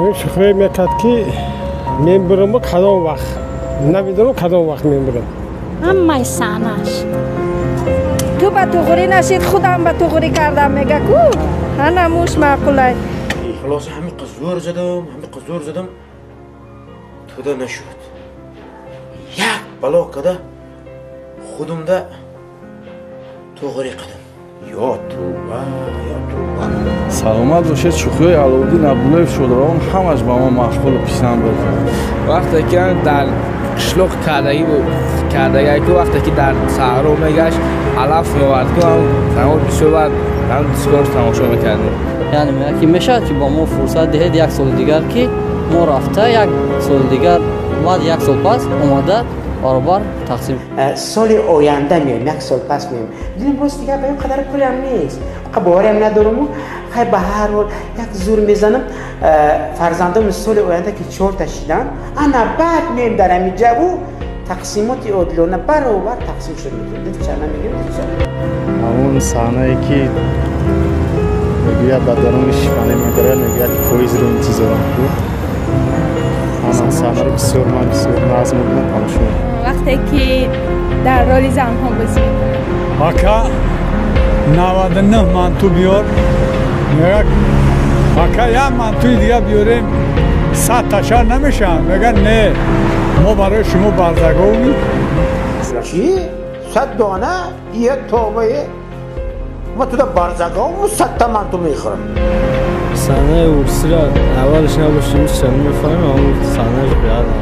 Ҳамин шӯхӣ мекард, ки мебурам, кадом вақт намедонам, кадом вақт мебурам. Ҳамаи саҳнаш. Ту ба туғрӣ нашид, худам ба туғрӣ кардам, мега ку ҳана муш маъқулай. Хулоса, ҳамин қиз зӯр задам, ҳамин қиз зӯр задам, туда нашуд. Як бало када худумда туғрӣ қилдим. Ё тувба, ё тувба. Саломат бошед. Шӯхиҳои Аловуддин Абдуллоев шодравон ҳамаш ба мо маъқулу писанд буд. Вақте ки дар қишлоқ кардагӣ кардагӣ ку, вақте ки дар саҳро мегашт, алаф меовард ку, ҳам бисёр баъд ҳам дискор тамошо мекардем. Яъне мегӯяд, ки мешавад, ки ба мо фурсат диҳед як соли дигар, ки мо рафта, як соли дигар баъд, як сол пас омада, баробар тақсим. Соли оянда меоем, як сол пас меоем. Дидем, рост дигар ба ин қадар пулам нест, бовариам надоруму. Хай, ба ҳар ҳол як зур мезанам. Фарзандоми соли оянда ки чорта шидан, ана баъд меоем дар ҳамин ҷаву тақсимоти одилона баробар тақсим шуд мекунем. Чана мегирем. Ҳамон саҳнае, ки мегӯяд, ба даруни шифане медорад, мегӯяд, ки поизро интизорам ку, ҳамон саҳнаро бисёр, ман бисёр нағз мебинам, тамошо. Вақте ки дар роли занҳо бозӣ мекунад. Ака, 99 манту биёр, мегӯяд. Ака, як мантуи дига биёрем, 100 ташар намешаванд? Мегӯяд: не, мо барои шумо барзаговӣ. Чӣ, 100 дона? Е тобае, ма туда барзагову 100-та манту мехӯрам. Саҳнаи урсиро аввалаш набоши, мефаҳмем, аммо саҳнааш беадам.